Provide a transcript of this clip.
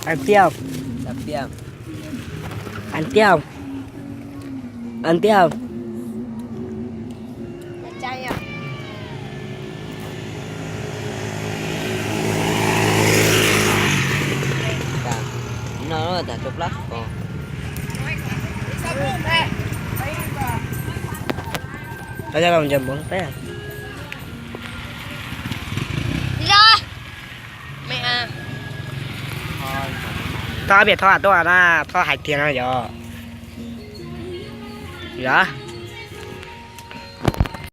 Ăn tiếp không? Ăn tiếp không? Ăn tiếp không? Tao cov los ntses npoo peb. Txhob piam txhob tuaj na, txhob hais tiag no yog. Yog.